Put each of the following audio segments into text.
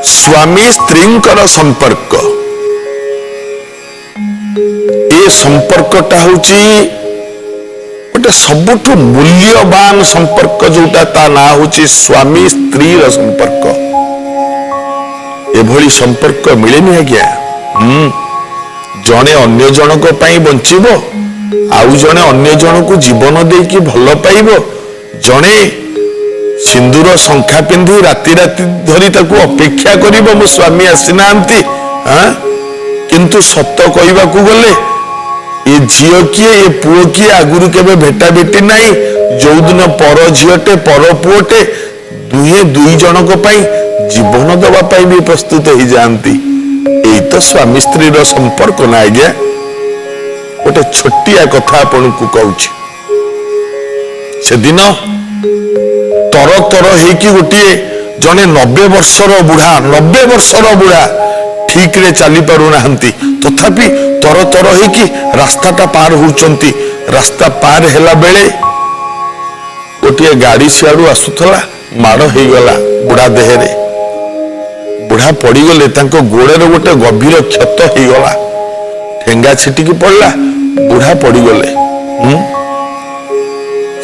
ସ୍ୱାମୀ ସ୍ତ୍ରୀଙ୍କର ସମ୍ପର୍କ, ଏ ସମ୍ପର୍କଟା ହଉଛି ଗୋଟେ ସବୁଠୁ ମୂଲ୍ୟବାନ ସମ୍ପର୍କ, ଯୋଉଟା ତା ନାଁ ହଉଛି ସ୍ୱାମୀ ସ୍ତ୍ରୀର ସମ୍ପର୍କ। ଏଭଳି ସମ୍ପର୍କ ମିଳେନି ଆଜ୍ଞା। ଜଣେ ଅନ୍ୟ ଜଣଙ୍କ ପାଇଁ ବଞ୍ଚିବ, ଆଉ ଜଣେ ଅନ୍ୟ ଜଣକୁ ଜୀବନ ଦେଇକି ଭଲ ପାଇବ, ଜଣେ ସିନ୍ଦୁର ଶଙ୍ଖା ପିନ୍ଧି ରାତି ରାତି ଧରି ତାକୁ ଅପେକ୍ଷା କରିବ, ମୋ ସ୍ୱାମୀ ଆସିନାହାନ୍ତି। ହଁ, କିନ୍ତୁ ସତ କହିବାକୁ ଗଲେ ଏ ଝିଅ କିଏ, ଏ ପୁଅ କିଏ, ଆଗରୁ କେବେ ଭେଟା ଭେଟି ନାହିଁ। ଯୋଉଦିନ ପର ଝିଅଟେ ପର ପୁଅଟେ ଦୁହେଁ ଦୁଇ ଜଣଙ୍କ ପାଇଁ ଜୀବନ ଦେବା ପାଇଁ ବି ପ୍ରସ୍ତୁତ ହେଇଯାଆନ୍ତି। ଏଇ ତ ସ୍ୱାମୀ ସ୍ତ୍ରୀର ସମ୍ପର୍କ ନା ଆଜ୍ଞା? ଗୋଟେ ଛୋଟିଆ କଥା ଆପଣଙ୍କୁ କହୁଛି। ସେଦିନ ତର ତର ହେଇକି ଗୋଟିଏ ଜଣେ 90 ବର୍ଷର ବୁଢା, 90 ବର୍ଷର ବୁଢା ଠିକରେ ଚାଲି ପାରୁନାହାନ୍ତି, ତଥାପି ତର ତର ହେଇକି ରାସ୍ତାଟା ପାର ହଉଛନ୍ତି। ରାସ୍ତା ପାର ହେଲା ବେଳେ ଗୋଟିଏ ଗାଡି ସିଆଡୁ ଆସୁଥିଲା, ମାଡ଼ ହେଇଗଲା ବୁଢା ଦେହରେ। ବୁଢା ପଡିଗଲେ, ତାଙ୍କ ଗୋଡରେ ଗୋଟେ ଗଭୀର କ୍ଷତ ହେଇଗଲା, ଠେଙ୍ଗା ଛିଟିକି ପଡିଲା, ବୁଢା ପଡିଗଲେ।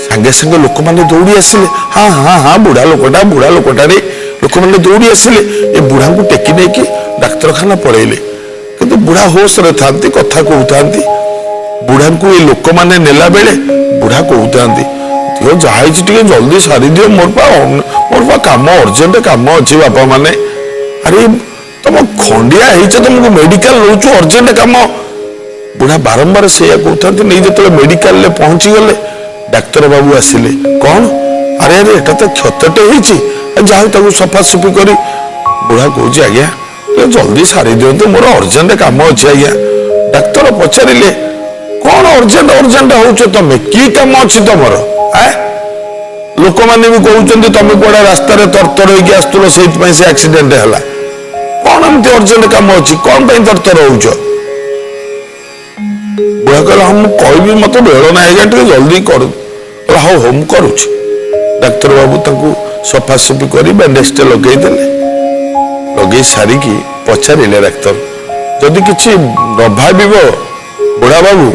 ସାଙ୍ଗେ ସାଙ୍ଗେ ଲୋକମାନେ ଦୌଡ଼ି ଆସିଲେ। ହଁ ହଁ ହଁ, ବୁଢା ଲୋକଟା, ବୁଢା ଲୋକଟାରେ। ଲୋକମାନେ ଦୌଡ଼ି ଆସିଲେ, ଏ ବୁଢାଙ୍କୁ ଟେକି ନେଇକି ଡାକ୍ତରଖାନା ପଳେଇଲେ। କିନ୍ତୁ ବୁଢା ହୋସରେ ଥାନ୍ତି, କଥା କହୁଥାନ୍ତି। ବୁଢାଙ୍କୁ ଏ ଲୋକମାନେ ନେଲା ବେଳେ ବୁଢା କହୁଥାନ୍ତି, ଦିଅ ଯାହା ହେଇଛି ଟିକେ ଜଲ୍ଦି ସାରିଦିଅ, ମୋର ପା କାମ, ଅର୍ଜେଣ୍ଟ କାମ ଅଛି ବାପା ମାନେ। ଆରେ ତମ ଖଣ୍ଡିଆ ହେଇଛ, ତମକୁ ମେଡିକାଲ ନଉଛୁ, ଅର୍ଜେଣ୍ଟ କାମ। ବୁଢା ବାରମ୍ବାର ସେଇଆ କହୁଥାନ୍ତି। ନେଇ ଯେତେବେଳେ ମେଡିକାଲରେ ପହଞ୍ଚିଗଲେ, ଡାକ୍ତର ବାବୁ ଆସିଲେ। କଣ, ଆରେ ଆରେ, ଏଟା ତ କ୍ଷତଟେ ହେଇଛି, ଯାହା ହଉ ତାକୁ ସଫାସୁଫି କରି। ବୁଢା କହୁଛି, ଆଜ୍ଞା ଟିକେ ଜଲ୍ଦି ସାରି ଦିଅନ୍ତୁ, ମୋର ଅର୍ଜେଣ୍ଟ କାମ ଅଛି ଆଜ୍ଞା। ଡାକ୍ତର ପଚାରିଲେ, କଣ ଅର୍ଜେଣ୍ଟ ଅର୍ଜେଣ୍ଟ ହଉଛ ତମେ, କି କାମ ଅଛି ତମର? ଲୋକମାନେ ବି କହୁଛନ୍ତି ତମେ କୁଆଡେ ରାସ୍ତାରେ ତରତର ହେଇକି ଆସୁଥିଲ, ସେଇଥିପାଇଁ ସେ ଆକ୍ସିଡେଣ୍ଟ ହେଲା। କଣ ଏମିତି ଅର୍ଜେଣ୍ଟ କାମ ଅଛି, କଣ ପାଇଁ ତରତର ହଉଛ? ବୁଢା କହିଲା, ହଁ ମୁଁ କହିବି, ମତେ ବେଳ ନାହିଁ ଆଜ୍ଞା, ଟିକେ ଜଲ୍ଦି କରୁ। କହିଲା, ହଉ ହଉ ମୁଁ କରୁଛି। ଡାକ୍ତର ବାବୁ ତାଙ୍କୁ ସଫାସୁଫି କରି ବ୍ୟାଣ୍ଡେଜଟେ ଲଗେଇଦେଲେ। ଲଗେଇ ସାରିକି ପଚାରିଲେ ଡାକ୍ତର, ଯଦି କିଛି ନ ଭାବିବ ବୁଢା ବାବୁ,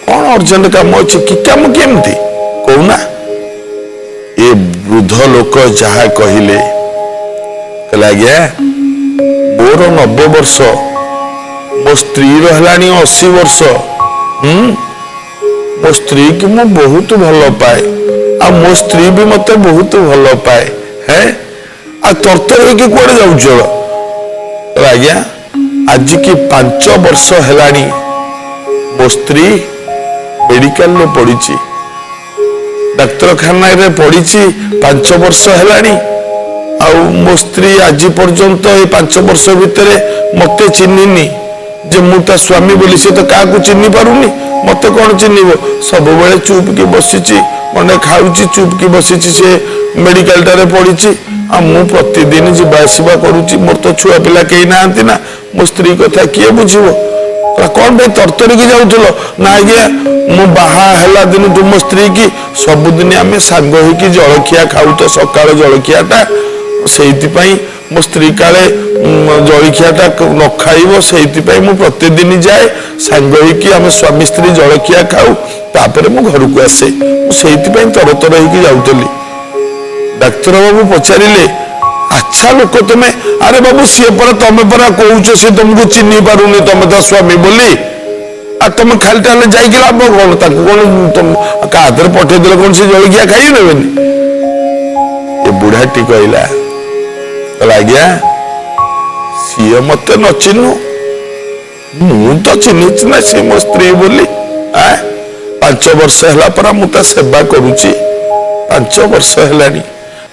କଣ ଅର୍ଜେଣ୍ଟ କାମ ଅଛି, କି କାମ କେମିତି କହୁନା? ଏ ବୃଦ୍ଧ ଲୋକ ଯାହା କହିଲେ, କହିଲେ, ଆଜ୍ଞା ମୋର 90 ବର୍ଷ, ମୋ ସ୍ତ୍ରୀର ହେଲାଣି 80 ବର୍ଷ। ମୋ ସ୍ତ୍ରୀକି ମୁଁ ବହୁତ ଭଲ ପାଏ, ଆଉ ମୋ ସ୍ତ୍ରୀ ବି ମତେ ବହୁତ ଭଲ ପାଏ। ହେ, ଆଉ ତରତର ହେଇକି କୁଆଡେ ଯାଉଛ? ଆଜ୍ଞା ଆଜିକି 5 ବର୍ଷ ହେଲାଣି ମୋ ସ୍ତ୍ରୀ ମେଡିକାଲରେ ପଡିଛି, ଡାକ୍ତରଖାନାରେ ପଡିଛି 5 ବର୍ଷ ହେଲାଣି। ଆଉ ମୋ ସ୍ତ୍ରୀ ଆଜି ପର୍ଯ୍ୟନ୍ତ ଏଇ 5 ବର୍ଷ ଭିତରେ ମତେ ଚିହ୍ନିନି ଯେ ମୁଁ ତା ସ୍ୱାମୀ ବୋଲି। ସେ ତ କାହାକୁ ଚିହ୍ନି ପାରୁନି, ମତେ କଣ ଚିହ୍ନିବ? ସବୁବେଳେ ଚୁପକି ବସିଛି, ମାନେ ଖାଉଛି, ଚୁପକି ବସିଛି, ସେ ମେଡିକାଲଟାରେ ପଡିଛି। ଆଉ ମୁଁ ପ୍ରତିଦିନ ଯିବା ଆସିବା କରୁଛି। ମୋର ତ ଛୁଆ ପିଲା କେହି ନାହାନ୍ତି ନା, ମୋ ସ୍ତ୍ରୀ କଥା କିଏ ବୁଝିବ? କଣ ପାଇଁ ତରତରିକି ଯାଉଥିଲ? ନା ଆଜ୍ଞା, ମୁଁ ବାହା ହେଲା ଦିନଠୁ ମୋ ସ୍ତ୍ରୀ କି ସବୁଦିନ ଆମେ ସାଙ୍ଗ ହେଇକି ଜଳଖିଆ ଖାଉ ତ, ସକାଳ ଜଳଖିଆଟା, ସେଇଥିପାଇଁ ମୋ ସ୍ତ୍ରୀ କାଳେ ଜଳଖିଆଟା ନ ଖାଇବ, ସେଇଥିପାଇଁ ମୁଁ ପ୍ରତିଦିନ ଯାଏ, ସାଙ୍ଗ ହେଇକି ଆମେ ସ୍ୱାମୀ ସ୍ତ୍ରୀ ଜଳଖିଆ ଖାଉ, ତାପରେ ମୁଁ ଘରକୁ ଆସେ। ମୁଁ ସେଇଥିପାଇଁ ତରତର ହେଇକି ଯାଉଥିଲି। ଡାକ୍ତର ବାବୁ ପଚାରିଲେ, ଆଚ୍ଛା ଲୋକ ତମେ, ଆରେ ବାବୁ ସିଏ ପରା, ତମେ ପରା କହୁଛ ସେ ତମକୁ ଚିହ୍ନି ପାରୁନି ତମେ ତା ସ୍ୱାମୀ ବୋଲି, ଆଉ ତମେ ଖାଲି ତାହେଲେ ଯାଇକି ଲାଭ କଣ? ତାକୁ କଣ କାହା ହାତରେ ପଠେଇଦେଲେ କଣ ସେ ଜଳଖିଆ ଖାଇ ନେବେନି? ଏ ବୁଢାଟି କହିଲା, କହିଲା, ଆଜ୍ଞା ସିଏ ମତେ ନ ଚିହ୍ନୁ, ମୁଁ ତ ଚିହ୍ନିଛି ନା ସିଏ ମୋ ସ୍ତ୍ରୀ ବୋଲି। 5 ବର୍ଷ ହେଲା ପରା ମୁଁ ତା ସେବା କରୁଛି, 5 ବର୍ଷ ହେଲାଣି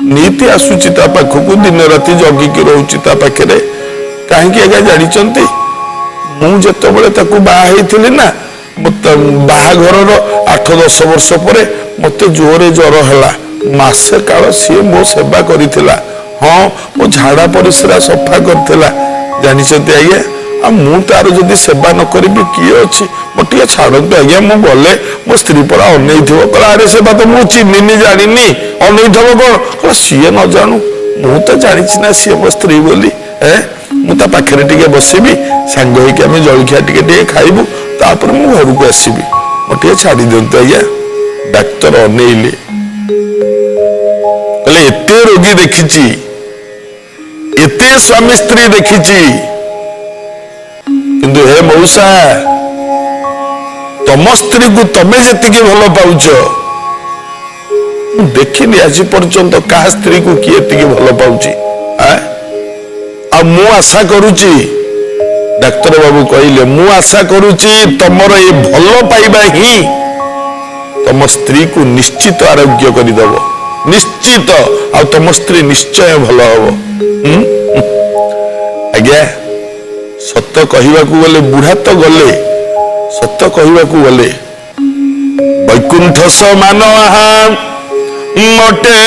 ନିତି ଆସୁଛି ତା ପାଖକୁ, ଦିନ ରାତି ଜଗିକି ରହୁଛି ତା ପାଖରେ। କାହିଁକି ଆଜ୍ଞା ଜାଣିଛନ୍ତି? ମୁଁ ଯେତେବେଳେ ତାକୁ ବାହା ହେଇଥିଲି ନା, ବାହାଘରର 8-10 ବର୍ଷ ପରେ ମତେ ଜୋରେ ଜ୍ୱର ହେଲା। ମାସେ କାଳ ସିଏ ମୋ ସେବା କରିଥିଲା, ହଁ ମୋ ଝାଡା ପରିସ୍ରା ସଫା କରିଥିଲା। ଜାଣିଛନ୍ତି ଆଜ୍ଞା, ଆଉ ମୁଁ ତାର ଯଦି ସେବା ନ କରିବି କିଏ ଅଛି? ମୋ ଟିକେ ଛାଡ଼ନ୍ତୁ ଆଜ୍ଞା, ମୁଁ ଗଲେ ମୋ ସ୍ତ୍ରୀ ପରା ଅନେଇଥିବ। କହିଲା, ଆରେ ସେବା ତ ମୁଁ ଚିହ୍ନିନି ଜାଣିନି, ଅନେଇଥିବ କଣ? କହିଲା, ସିଏ ନ ଜାଣୁ, ମୁଁ ତ ଜାଣିଛି ନା ସିଏ ମୋ ସ୍ତ୍ରୀ ବୋଲି। ମୁଁ ତା ପାଖରେ ଟିକେ ବସିବି, ସାଙ୍ଗ ହେଇକି ଆମେ ଜଳଖିଆ ଟିକେ ଟିକେ ଖାଇବୁ, ତାପରେ ମୁଁ ଘରକୁ ଆସିବି, ମୋ ଟିକେ ଛାଡି ଦିଅନ୍ତୁ ଆଜ୍ଞା। ଡାକ୍ତର ଅନେଇଲେ, କହିଲେ ଏତେ ରୋଗୀ ଦେଖିଛି, ଏତେ ସ୍ୱାମୀ ସ୍ତ୍ରୀ ଦେଖିଛି, କିନ୍ତୁ ହେ ମଉସା, ତମ ସ୍ତ୍ରୀକୁ ତମେ ଯେତିକି ଭଲ ପାଉଛ, ମୁଁ ଦେଖିନି ଆଜି ପର୍ଯ୍ୟନ୍ତ କାହା ସ୍ତ୍ରୀକୁ କିଏ ଏତିକି ଭଲ ପାଉଛି। ଆଉ ମୁଁ ଆଶା କରୁଛି, ଡାକ୍ତର ବାବୁ କହିଲେ, ମୁଁ ଆଶା କରୁଛି ତମର ଏ ଭଲ ପାଇବା ହିଁ ତମ ସ୍ତ୍ରୀକୁ ନିଶ୍ଚିତ ଆରୋଗ୍ୟ କରିଦବ, ନିଶ୍ଚିତ। ଆଉ ତମ ସ୍ତ୍ରୀ ନିଶ୍ଚୟ ଭଲ ହବ। ଆଜ୍ଞା, ସତ କହିବାକୁ ଗଲେ ବୁଢା ତ ଗଲେ, ସତ କହିବାକୁ ଗଲେ ବୈକୁଣ୍ଠ ସମାନ ଆହା ମୋଟେ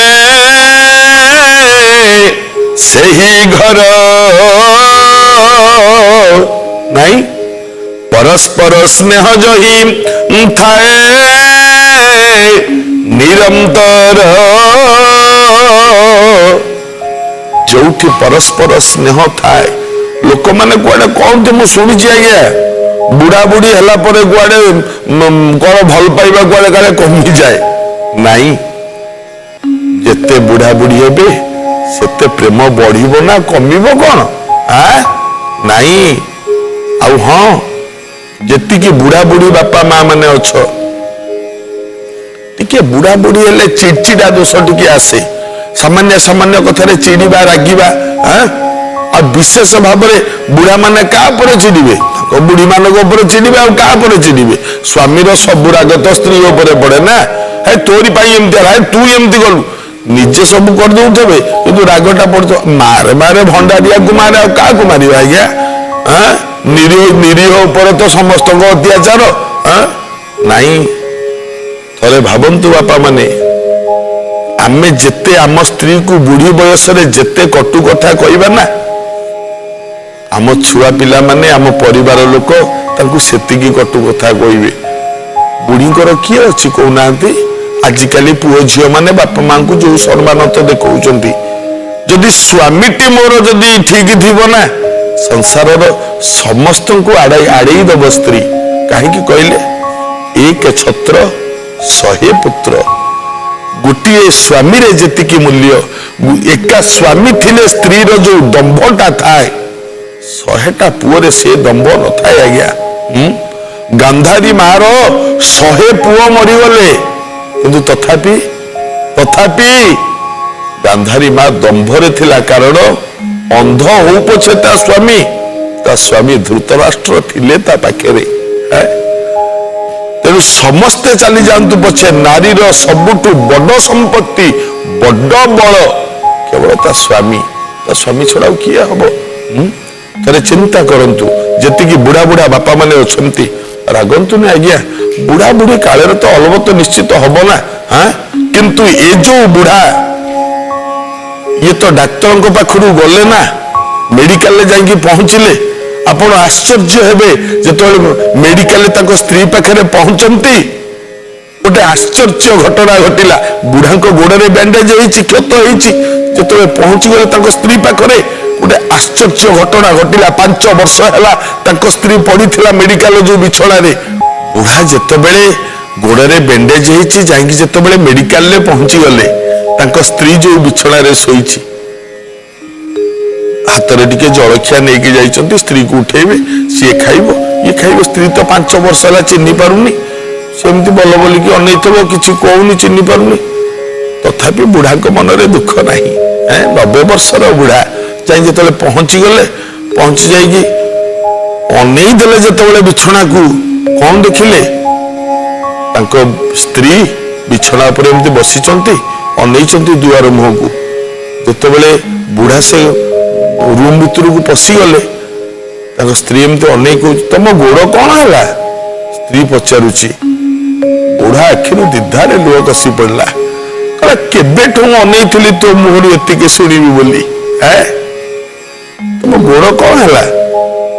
ସେହି ଘର ନାଇଁ, ପରସ୍ପର ସ୍ନେହ ଯହି ଥାଏ ନିରନ୍ତର। ଯୋଉଠି ପରସ୍ପର ସ୍ନେହ ଥାଏ, ଲୋକମାନେ କୁଆଡେ କହନ୍ତି, ମୁଁ ଶୁଣିଛି ଆଜ୍ଞା, ବୁଢା ବୁଢୀ ହେଲା ପରେ କୁଆଡେ କଣ ଭଲ ପାଇବା କୁଆଡେ କାଳେ କମିଯାଏ। ନାଇଁ, ଯେତେ ବୁଢା ବୁଢୀ ହେବେ ସେତେ ପ୍ରେମ ବଢିବ ନା କମିବ କଣ? ନାଇଁ। ଆଉ ହଁ, ଯେତିକି ବୁଢା ବୁଢୀ ବାପା ମା ମାନେ ଅଛ, ଟିକେ ବୁଢା ବୁଢୀ ହେଲେ ଚିଡଚିଡା ଦୋଷ ଟିକେ ଆସେ, ସାମାନ୍ୟ ସାମାନ୍ୟ କଥାରେ ଚିଡିବା, ରାଗିବା। ଆଉ ବିଶେଷ ଭାବରେ ବୁଢା ମାନେ କାହା ଉପରେ ଚିଡିବେ? ତାଙ୍କ ବୁଢୀ ମାନଙ୍କ ଉପରେ ଚିଡିବେ, ଆଉ କାହା ଉପରେ ଚିଡିବେ? ସ୍ୱାମୀର ସବୁ ରାଗ ତ ସ୍ତ୍ରୀ ଉପରେ ପଡେ ନା। ହେ ତୋରି ପାଇଁ ଏମିତି ହେଲା, ତୁ ଏମିତି କଲୁ, ନିଜେ ସବୁ କରିଦଉଥିବେ କିନ୍ତୁ ରାଗଟା ପଡୁଥିବ। ମାରେ ମାରେ ଭଣ୍ଡାରିଆକୁ ମାରେ, ଆଉ କାହାକୁ ମାରିବା ଆଜ୍ଞା? ନିରୀହ ନିରୀହ ଉପରେ ତ ସମସ୍ତଙ୍କ ଅତ୍ୟାଚାର। ନାଇଁ, ଥରେ ଭାବନ୍ତୁ ବାପା ମାନେ, ଆମେ ଯେତେ ଆମ ସ୍ତ୍ରୀକୁ ବୁଢୀ ବୟସରେ ଯେତେ କଟୁ କଥା କହିବା ନା, ଆମ ଛୁଆ ପିଲାମାନେ, ଆମ ପରିବାର ଲୋକ ତାଙ୍କୁ ସେତିକି କଟୁ କଥା କହିବେ। ବୁଢୀଙ୍କର କିଏ ଅଛି କହୁନାହାନ୍ତି? ଆଜିକାଲି ପୁଅ ଝିଅ ମାନେ ବାପା ମାଙ୍କୁ ଯୋଉ ସମ୍ମାନ ତ ଦେଖାଉଛନ୍ତି, ଯଦି ସ୍ୱାମୀଟି ମୋର ଯଦି ଠିକ ଥିବ ନା, ସଂସାରର ସମସ୍ତଙ୍କୁ ଆଡ଼େଇ ଆଡ଼େଇ ଦବ ସ୍ତ୍ରୀ। କାହିଁକି କହିଲେ, ଏକ ଛତ୍ର 100 ପୁତ୍ର। ଗୋଟିଏ ସ୍ୱାମୀରେ ଯେତିକି ମୂଲ୍ୟ, ଏକା ସ୍ୱାମୀ ଥିଲେ ସ୍ତ୍ରୀର ଯୋଉ ଦମ୍ଭଟା ଥାଏ, 100ଟା ପୁଅରେ ସେ ଦମ୍ଭ ନଥାଏ ଆଜ୍ଞା। ଗାନ୍ଧାରୀ ମାର 100 ପୁଅ ମରିଗଲେ, କିନ୍ତୁ ତଥାପି ତଥାପି ଗାନ୍ଧାରୀ ମା ଦମ୍ଭରେ ଥିଲା। କାରଣ ଅନ୍ଧ ହଉ ପଛେ ତା ସ୍ୱାମୀ, ତା ସ୍ୱାମୀ ଧୃତରାଷ୍ଟ୍ର ଥିଲେ ତା ପାଖରେ। ତେଣୁ ସମସ୍ତେ ଚାଲି ଯାଆନ୍ତୁ ପଛେ, ନାରୀର ସବୁଠୁ ବଡ ସମ୍ପତ୍ତି, ବଡ ବଳ କେବଳ ତା ସ୍ୱାମୀ। ତା ସ୍ୱାମୀ ଛଡା ଆଉ କିଏ ହବ? ଥରେ ଚିନ୍ତା କରନ୍ତୁ, ଯେତିକି ବୁଢା ବୁଢା ବାପା ମାନେ ଅଛନ୍ତି, ରାଗନ୍ତୁନି ଆଜ୍ଞା, ବୁଢା ବୁଢୀ କାଳରେ ତ ଅଲବତ ନିଶ୍ଚିତ ହବ ନା। ହଁ, କିନ୍ତୁ ଏ ଯୋଉ ବୁଢା, ଇଏ ତ ଡାକ୍ତରଙ୍କ ପାଖରୁ ଗଲେ ନା, ମେଡିକାଲରେ ଯାଇକି ପହଞ୍ଚିଲେ। ଆପଣ ଆଶ୍ଚର୍ଯ୍ୟ ହେବେ, ଯେତେବେଳେ ମେଡିକାଲରେ ତାଙ୍କ ସ୍ତ୍ରୀ ପାଖରେ ପହଞ୍ଚନ୍ତି, ଗୋଟେ ଆଶ୍ଚର୍ଯ୍ୟ ଘଟଣା ଘଟିଲା। ବୁଢାଙ୍କ ଗୋଡରେ ବ୍ୟାଣ୍ଡେଜ ହେଇଛି, କ୍ଷତ ହେଇଛି। ଯେତେବେଳେ ପହଞ୍ଚିଗଲେ ତାଙ୍କ ସ୍ତ୍ରୀ ପାଖରେ, ଗୋଟେ ଆଶ୍ଚର୍ଯ୍ୟ ଘଟଣା ଘଟିଲା। 5 ବର୍ଷ ହେଲା ତାଙ୍କ ସ୍ତ୍ରୀ ପଡିଥିଲା ମେଡିକାଲ ଯୋଉ ବିଛଣାରେ। ବୁଢା ଯେତେବେଳେ ଗୋଡରେ ବ୍ୟାଣ୍ଡେଜ ହେଇଛି, ଯାଇକି ଯେତେବେଳେ ମେଡିକାଲରେ ପହଞ୍ଚିଗଲେ, ତାଙ୍କ ସ୍ତ୍ରୀ ଯୋଉ ବିଛଣାରେ ଶୋଇଛି, ହାତରେ ଟିକେ ଜଳଖିଆ ନେଇକି ଯାଇଛନ୍ତି, ସ୍ତ୍ରୀକୁ ଉଠେଇବେ, ସିଏ ଖାଇବ, ଇଏ ଖାଇବ। ସ୍ତ୍ରୀ ତ 5 ବର୍ଷ ହେଲା ଚିହ୍ନି ପାରୁନି, ସେମିତି ବଲ ବୋଲିକି ଅନେଇଥିବ, କିଛି କହୁନି, ଚିହ୍ନି ପାରୁନି। ତଥାପି ବୁଢାଙ୍କ ମନରେ ଦୁଃଖ ନାହିଁ। 90 ବର୍ଷର ବୁଢା ଯାଇ ଯେତେବେଳେ ପହଞ୍ଚିଗଲେ, ପହଞ୍ଚି ଯାଇକି ଅନେଇ ଦେଲେ ଯେତେବେଳେ ବିଛଣାକୁ, କଣ ଦେଖିଲେ? ତାଙ୍କ ସ୍ତ୍ରୀ ବିଛଣା ଉପରେ ଏମିତି ବସିଛନ୍ତି, ଅନେଇଛନ୍ତି ଦୁଆର ମୁହଁକୁ। ଯେତେବେଳେ ବୁଢା ସେ ରୁମ୍ ଭିତରକୁ ପଶିଗଲେ, ତାଙ୍କ ସ୍ତ୍ରୀ ଏମିତି ଅନେଇ କହୁଛି, ତମ ଗୋଡ କଣ ହେଲା? ସ୍ତ୍ରୀ ପଚାରୁଛି। ବୁଢା ଆଖିରୁ ଦିଧାରେ ଲୁହ ଖସି ପଡିଲା। କହିଲା, କେବେଠୁ ମୁଁ ଅନେଇଥିଲି ତୋ ମୁହଁରୁ ଏତିକି ଶୁଣିବି ବୋଲି, ତମ ଗୋଡ କଣ ହେଲା?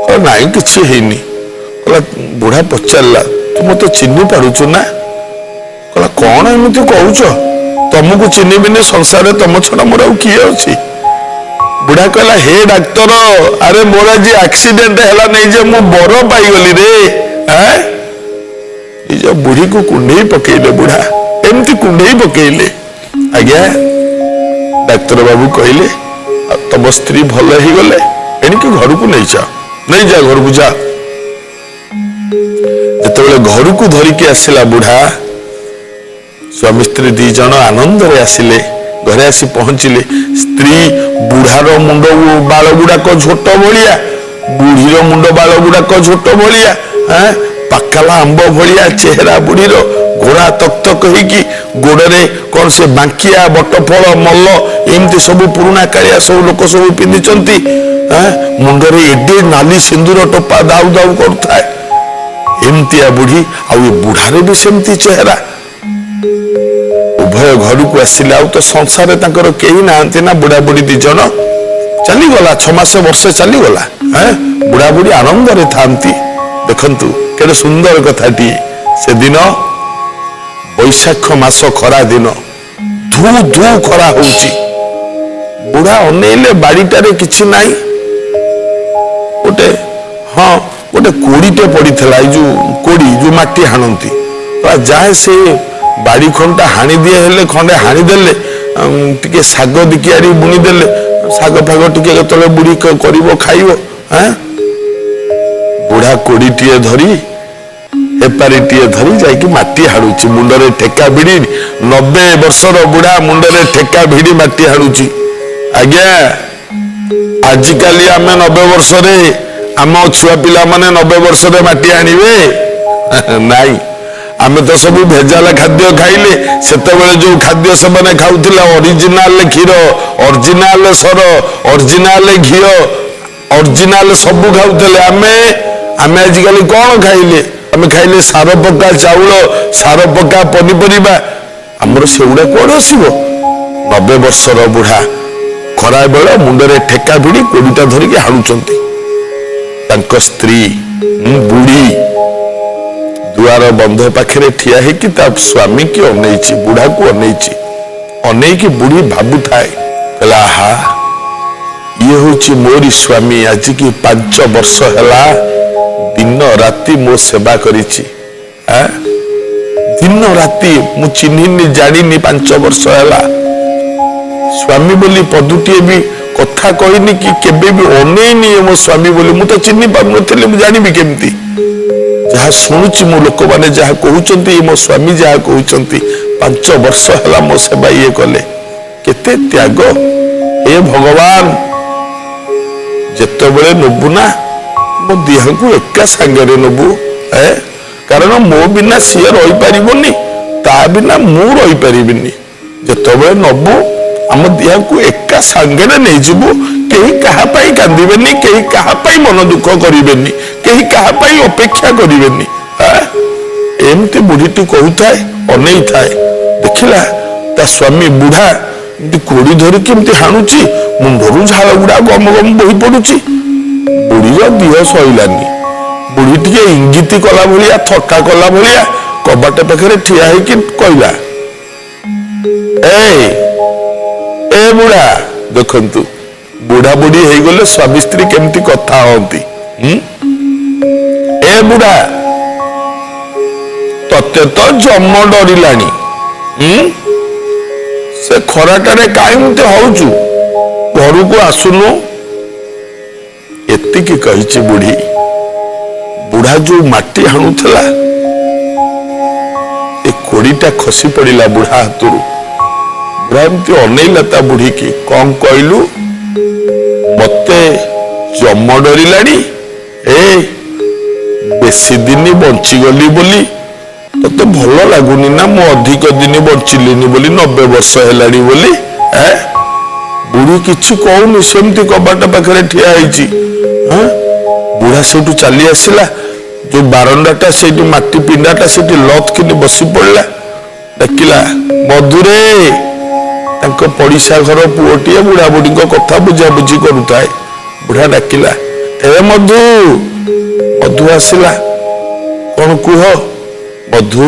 କହିଲା, ନାଇଁ କିଛି ହେଇନି। କହିଲା, ବୁଢା ପଚାରିଲା, ତୁ ମତେ ଚିହ୍ନି ପାରୁଛୁ ନା? କହିଲା, କଣ ଏମିତି କହୁଛ? ତମକୁ ଚିହ୍ନିବିନି, ସଂସାରରେ ତମ ଛଡା ମୋର ଆଉ କିଏ ଅଛି? ବୁଢା କହିଲା, ହେ ଡାକ୍ତର, ଆରେ ମୋର ଆଜି ଆକ୍ସିଡେଣ୍ଟ ହେଲା ନେଇ ଯେ ମୁଁ ବର ପାଇଗଲି ରେ। ନିଜ ବୁଢୀକୁ କୁଣ୍ଢେଇ ପକେଇଲେ ବୁଢା, ଏମିତି କୁଣ୍ଢେଇ ପକେଇଲେ। ଆଜ୍ଞା ଡାକ୍ତର ବାବୁ କହିଲେ, ତମ ସ୍ତ୍ରୀ ଭଲ ହେଇଗଲେ, ଏଣିକି ଘରକୁ ନେଇଯାଅ, ନେଇଯା ଘରକୁ ଯା। ଯେତେବେଳେ ଘରକୁ ଧରିକି ଆସିଲା ବୁଢା, ସ୍ୱାମୀ ସ୍ତ୍ରୀ ଦି ଜଣ ଆନନ୍ଦରେ ଆସିଲେ। ଘରେ ଆସି ପହଞ୍ଚିଲେ। ସ୍ତ୍ରୀ ବୁଢାର ମୁଣ୍ଡ ବାଳ ଗୁଡାକ ଝୋଟ ଭଳିଆ, ବୁଢୀର ମୁଣ୍ଡ ବାଳ ଗୁଡାକ ଝୋଟ ଭଳିଆ, ପାକାଲା ଆମ୍ବ ଭଳିଆ ଚେହେରା ବୁଢୀର, ଘୋଡ଼ା ତକ ତକ ହେଇକି, ଗୋଡରେ କଣ ସେ ବାଙ୍କିଆ ବଟଫଳ ମଲ ଏମିତି ସବୁ ପୁରୁଣା କାଳିଆ ସବୁ ଲୋକ ସବୁ ପିନ୍ଧିଛନ୍ତି, ମୁଣ୍ଡରେ ଏଡେ ନାଲି ସିନ୍ଦୁର ଟୋପା ଦାଉ ଦାଉ କରୁଥାଏ। ଏମିତିଆ ବୁଢୀ, ଆଉ ଏ ବୁଢାରେ ବି ସେମିତି ଚେହେରା। ଉଭୟ ଘରକୁ ଆସିଲେ। ଆଉ ତ ସଂସାରରେ ତାଙ୍କର କେହି ନାହାନ୍ତି ନା, ବୁଢା ବୁଢୀ ଦି ଜଣ। ଚାଲିଗଲା 6 ମାସ ବର୍ଷେ ଚାଲିଗଲା। ବୁଢା ବୁଢୀ ଆନନ୍ଦରେ ଥାନ୍ତି। ଦେଖନ୍ତୁ କେତେ ସୁନ୍ଦର କଥାଟିଏ। ସେଦିନ ବୈଶାଖ ମାସ, ଖରା ଦିନ, ଧୁ ଧୁ ଖରା ହଉଛି। ବୁଢା ଅନେଇଲେ ବାଡିଟାରେ କିଛି ନାହିଁ। ଗୋଟେ ହଁ ଗୋଟେ କୋଡିଟେ ପଡିଥିଲା, ଏଇ ଯୋଉ କୋଡି ଯୋଉ ମାଟି ହାଣନ୍ତି। ଯାଏ ସେ ବାଡି ଖଣ୍ଡଟା ହାଣିଦିଏ, ହେଲେ ଖଣ୍ଡେ ହାଣିଦେଲେ ଟିକେ ଶାଗ ଦିକିଆରି ବୁଣିଦେଲେ ଶାଗ ଫାଗ ଟିକେ କେତେବେଳେ ବୁଢୀ କରିବ ଖାଇବ। ବୁଢା କୋଡିଟିଏ ଧରି ହେପାରିଟିଏ ଧରି ଯାଇକି ମାଟି ହାଣୁଛି, ମୁଣ୍ଡରେ ଠେକା ଭିଡି। 90 ବର୍ଷର ବୁଢା ମୁଣ୍ଡରେ ଠେକା ଭିଡି ମାଟି ହାଣୁଛି। ଆଜ୍ଞା ଆଜିକାଲି ଆମେ 90 ବର୍ଷରେ, ଆମ ଛୁଆ ପିଲାମାନେ 90 ବର୍ଷରେ ମାଟି ଆଣିବେ ନାଇଁ। ଆମେ ତ ସବୁ ଭେଜାଲ ଖାଦ୍ୟ ଖାଇଲେ। ସେତେବେଳେ ଯୋଉ ଖାଦ୍ୟ ସେମାନେ ଖାଉଥିଲେ, ଅରିଜିନାଲ କ୍ଷୀର, ଅରିଜିନାଲ ସର, ଅରିଜିନାଲ ଘିଅ, ଅରିଜିନାଲ ସବୁ ଖାଉଥିଲେ। ଆମେ ଆମେ ଆଜିକାଲି କଣ ଖାଇଲେ? ଆମେ ଖାଇଲେ ସାର ପକା ଚାଉଳ, ସାର ପକା ପନିପରିବା। ଆମର ସେଗୁଡା କୁଆଡେ ଆସିବ? 90 ବର୍ଷର ବୁଢା ଖରା ବେଳ ମୁଣ୍ଡରେ ଠେକା ଭିଡି କୋଡିଟା ଧରିକି ହାଣୁଛନ୍ତି। ତାଙ୍କ ସ୍ତ୍ରୀ ବୁଢୀ ଦୁଆର ବନ୍ଧ ପାଖରେ ଠିଆ ହେଇକି ତା ସ୍ୱାମୀ କି ଅନେଇଛି, ବୁଢାକୁ ଅନେଇଛି। ଅନେଇକି ବୁଢୀ ଭାବୁଥାଏ, କହିଲା, ଆହା ଇଏ ହଉଛି ମୋରି ସ୍ୱାମୀ, ଆଜିକି 5 ବର୍ଷ ହେଲା ଦିନ ରାତି ମୋ ସେବା କରିଛି। ଦିନ ରାତି ମୁଁ ଚିହ୍ନିନି ଜାଣିନି, 5 ବର୍ଷ ହେଲା ସ୍ୱାମୀ ବୋଲି ପଦୁଟିଏ ବି କଥା କହିନି କି କେବେ ବି ଅନେଇନି ମୋ ସ୍ୱାମୀ ବୋଲି। ମୁଁ ତ ଚିହ୍ନି ପାରୁନଥିଲି, ମୁଁ ଜାଣିବି କେମିତି? ଯାହା ଶୁଣୁଛି ମୁଁ, ଲୋକମାନେ ଯାହା କହୁଛନ୍ତି, ମୋ ସ୍ୱାମୀ ଯାହା କହୁଛନ୍ତି, 5 ବର୍ଷ ହେଲା ମୋ ସେବା ଇଏ କଲେ। କେତେ ତ୍ୟାଗ! ହେ ଭଗବାନ, ଯେତେବେଳେ ନବୁ ନା ମୋ ଦିହକୁ ଏକା ସାଙ୍ଗରେ ନବୁ, କାରଣ ମୋ ବିନା ସିଏ ରହିପାରିବନି, ତା ବିନା ମୁଁ ରହିପାରିବିନି। ଯେତେବେଳେ ନବୁ ଆମ ଦିହକୁ ଏକା ସାଙ୍ଗରେ ନେଇଯିବୁ। କେହି କାହା ପାଇଁ କାନ୍ଦିବେନି, କେହି କାହା ପାଇଁ ମନ ଦୁଃଖ କରିବେନି, କେହି କାହା ପାଇଁ ଅପେକ୍ଷା କରିବେନି। ଏମିତି ବୁଢୀଟି କହୁଥାଏ, ଅନେଇଥାଏ। ଦେଖିଲା ତା ସ୍ୱାମୀ ବୁଢା ଏମିତି କୋଡି ଧରିକି ଏମିତି ହାଣୁଛି, ମୁଣ୍ଡରୁ ଝାଳ ଗୁଡା ଗମ ଗମ ବୋହି ପଡୁଛି। ବୁଢୀର ଦିହ ସହିଲାନି। ବୁଢୀ ଟିକେ ଇଙ୍ଗିତି କଲା ଭଳିଆ, ଥଟ୍ଟା କଲା ଭଳିଆ କବାଟ ପାଖରେ ଠିଆ ହେଇକି କହିଲା, ଏ ଏ ବୁଢା। ଦେଖନ୍ତୁ ବୁଢା ବୁଢୀ ହେଇଗଲେ ସ୍ୱାମୀ ସ୍ତ୍ରୀ କେମିତି କଥା ହୁଅନ୍ତି। ଏ ବୁଢା, ତତେ ତ ଜମ ଡରିଲାଣି, ସେ ଖରାଟାରେ କାହିଁ ଏମିତି ହଉଛୁ, ଘରକୁ ଆସୁନୁ। ଏତିକି କହିଛି ବୁଢୀ। ବୁଢା ଯୋଉ ମାଟି ହାଣୁଥିଲା, ଏ କୋଡିଟା ଖସି ପଡିଲା ବୁଢା ହାତରୁ। ବୁଢା ଏମିତି ଅନେଇଲା ତା ବୁଢୀକି, କଣ କହିଲୁ, ମତେ ଜମ ଡରିଲାଣି? ଏ ବେଶୀ ଦିନ ବଞ୍ଚିଗଲି ବୋଲି ତତେ ଭଲ ଲାଗୁନି ନା? ମୁଁ ଅଧିକ ଦିନ ବଞ୍ଚିଲିନି ବୋଲି, 90 ବର୍ଷ ହେଲାଣି ବୋଲି? ବୁଢୀ କିଛି କହୁନି, ସେମିତି କବାଟ ପାଖରେ ଠିଆ ହେଇଛି। ବୁଢା ସେଇଠୁ ଚାଲି ଆସିଲା, ଯୋଉ ବାରଣ୍ଡାଟା ସେଇଠି ମାଟି ପିଣ୍ଡାଟା ସେଇଠି ଲତ କିନି ବସି ପଡିଲା। ଡାକିଲା, ମଧୁରେ। ତାଙ୍କ ପଡିଶା ଘର ପୁଅଟିଏ ବୁଢା ବୁଢୀଙ୍କ କଥା ବୁଝାବୁଝି କରୁଥାଏ। ବୁଢା ଡାକିଲା, ଏ ମଧୁ। ମଧୁ ଆସିଲା, କଣ କୁହ? ମଧୁ,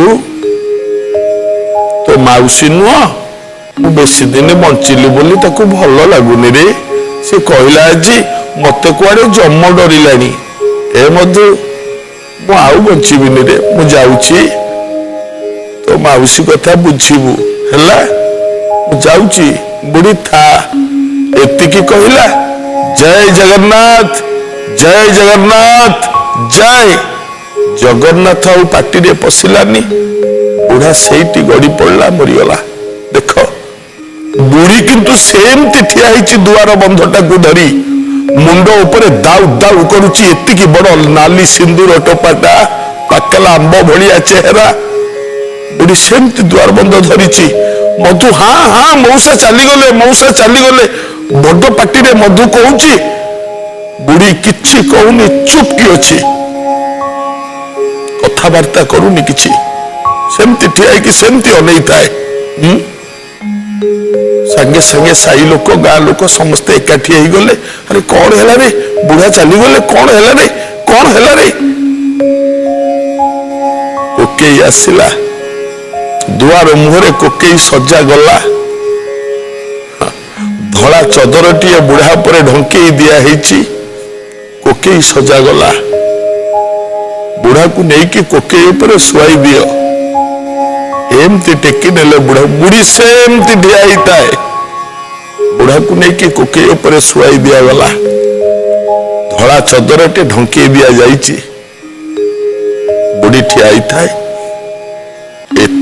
ତୋ ମାଉସୀ ନୁହଁ, ମୁଁ ବେଶୀ ଦିନ ବଞ୍ଚିଲି ବୋଲି ତାକୁ ଭଲ ଲାଗୁନି ରେ। ସେ କହିଲା ଆଜି ମତେ କୁଆଡେ ଜମ ଡରିଲାଣି। ଏ ମଧୁ, ମୁଁ ଆଉ ବଞ୍ଚିବିନି ରେ, ମୁଁ ଯାଉଛି, ତୋ ମାଉସୀ କଥା ବୁଝିବୁ, ହେଲା, ମୁଁ ଯାଉଛି, ବୁଢୀ ଥା। ଏତିକି କହିଲା, ଜୟ ଜଗନ୍ନାଥ, ଜୟ ଜଗନ୍ନାଥ, ଜୟ ଜଗନ୍ନାଥ ଆଉ ପାଟିରେ ପଶିଲାନି। ବୁଢା ସେଇଠି ଗଡି ପଡିଲା, ମରିଗଲା। ଦେଖ, ବୁଢୀ କିନ୍ତୁ ସେମିତି ଠିଆ ହେଇଛି ଦୁଆର ବନ୍ଧଟାକୁ ଧରି, ମୁଣ୍ଡ ଉପରେ ଦାଉ ଦାଉ କରୁଛି। ଏତିକି ବଡ ନାଲି ସିନ୍ଦୁର ଟୋପାଟା, ପାକଲା ଆମ୍ବ ଭଳିଆ ଚେହେରା। ବୁଢୀ ସେମିତି ଦୁଆର ବନ୍ଧ ଧରିଛି। ମଧୁ ହଁ ହଁ, ମଉସା ଚାଲିଗଲେ, ମଉସା ଚାଲିଗଲେ, ବଡ ପାଟିରେ ମଧୁ କହୁଛି। ବୁଢୀ କିଛି କହୁନି, ଚୁପ୍ କି ଅଛି, କଥାବାର୍ତ୍ତା କରୁନି କିଛି, ସେମିତି ଠିଆ ହେଇକି ସେମିତି ଅନେଇଥାଏ। ହୁଁ ସାଙ୍ଗେ ସାଙ୍ଗେ ସାହି ଲୋକ, ଗାଁ ଲୋକ ସମସ୍ତେ ଏକାଠି ହେଇଗଲେ। ଆରେ କଣ ହେଲା ରେ, ବୁଢା ଚାଲିଗଲେ, କଣ ହେଲା ରେ, କଣ ହେଲା ରେ? କୋକେଇ ଆସିଲା, ଦୁଆର ମୁହଁରେ କୋକେଇ ସଜା ଗଲା। ଧଳା ଚଦରଟିଏ ବୁଢା ଉପରେ ଢଙ୍କେଇ ଦିଆ ହେଇଛି। କୋକେଇ ସଜା ଗଲା, ବୁଢାକୁ ନେଇକି କୋକେଇ ଉପରେ ଶୁଆଇ ଦିଅ। ଏମିତି ଟେକି ନେଲେ ବୁଢା, ବୁଢୀ ସେମିତି ଠିଆ ହେଇଥାଏ। ବୁଢାକୁ ନେଇକି କୋକେଇ ଉପରେ ଶୁଆଇ ଦିଆଗଲା, ଧଳା ଚଦରଟି ଢଙ୍କେଇ ଦିଆଯାଇଛି। ବୁଢୀ ଠିଆ ହେଇଥାଏ।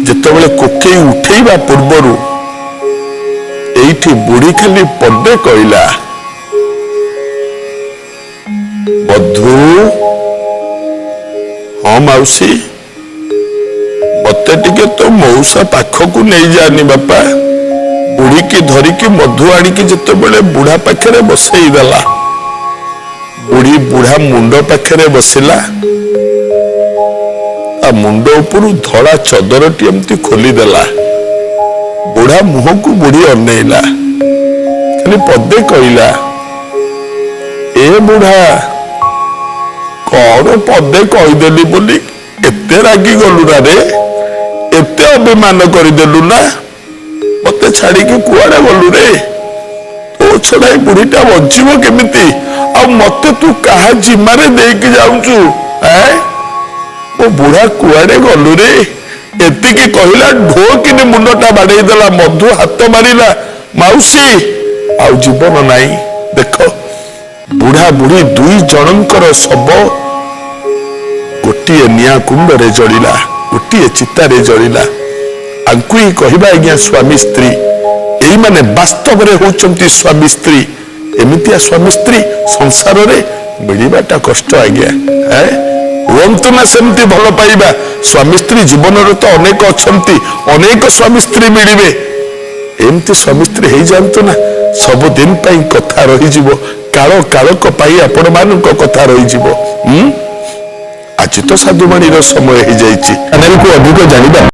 ଯେତେବେଳେ କୋକେଇ ଉଠେଇବା ପୂର୍ବରୁ ଏଇଠି ବୁଢୀ ଖାଲି ପଦେ କହିଲା, ମଧୁ। ହଁ ମାଉସୀ। ମତେ ଟିକେ ତୋ ମଉସା ପାଖକୁ ନେଇଯାନି ବାପା। ବୁଢୀକି ଧରିକି ମଧୁ ଆଣିକି ଯେତେବେଳେ ବୁଢା ପାଖରେ ବସେଇ ଦେଲା, ବୁଢୀ ବୁଢା ମୁଣ୍ଡ ପାଖରେ ବସିଲା। ତା ମୁଣ୍ଡ ଉପରୁ ଧଳା ଚଦରଟି ଏମିତି ଖୋଲିଦେଲା। ବୁଢା ମୁହଁକୁ ବୁଢୀ ଅନେଇଲା, ଖାଲି ପଦେ କହିଲା, ଏ ବୁଢା, କଣ ପଦେ କହିଦେଲି ବୋଲି ଏତେ ରାଗି ଗଲୁ ନା ରେ, ଏତେ ଅଭିମାନ କରିଦେଲୁ ନା, ମତେ ଛାଡିକି କୁଆଡେ ଗଲୁ ରେ? ତୋ ଛଡା ଏ ବୁଢୀଟା ବଞ୍ଚିବ କେମିତି? ଆଉ ମତେ ତୁ କାହା ଜିମାରେ ଦେଇକି ଯାଉଛୁ? ମୋ ବୁଢା କୁଆଡେ ଗଲୁ ରେ? ଏତିକି କହିଲା, ଢୋକିନି ମୁଣ୍ଡଟା ବାଡେଇ ଦେଲା। ମଧୁ ହାତ ମାରିଲା, ମାଉସୀ ଆଉ ଜୀବନ ନାହିଁ। ଦେଖ, ବୁଢା ବୁଢୀ ଦୁଇ ଜଣଙ୍କର ଶବ ଗୋଟିଏ ନିଆଁ କୁଣ୍ଡରେ ଜଳିଲା, ଗୋଟିଏ ଚିତାରେ ଜଳିଲା। ଆଙ୍କୁ ହିଁ କହିବା ଆଜ୍ଞା ସ୍ୱାମୀ ସ୍ତ୍ରୀ। ଏଇମାନେ ବାସ୍ତବରେ ହଉଛନ୍ତି ସ୍ୱାମୀ ସ୍ତ୍ରୀ। ଏମିତିଆ ସ୍ୱାମୀ ସ୍ତ୍ରୀ ସଂସାରରେ ମିଳିବାଟା କଷ୍ଟ ଆଜ୍ଞା। ହୁଅନ୍ତୁ ନା ସେମିତି ଭଲ ପାଇବା। ସ୍ୱାମୀ ସ୍ତ୍ରୀ ଜୀବନରେ ତ ଅନେକ ଅଛନ୍ତି, ଅନେକ ସ୍ୱାମୀ ସ୍ତ୍ରୀ ମିଳିବେ। ଏମିତି ସ୍ୱାମୀ ସ୍ତ୍ରୀ ହେଇଯାଆନ୍ତୁ ନା, ସବୁଦିନ ପାଇଁ କଥା ରହିଯିବ, କାଳ କାଳକ ପାଇଁ ଆପଣମାନଙ୍କ କଥା ରହିଯିବ। ଆଜି ତ ସାଧୁବାଣୀର ସମୟ ହେଇଯାଇଛି। ଚ୍ୟାନେଲକୁ ଅଧିକ ଜାଣିବା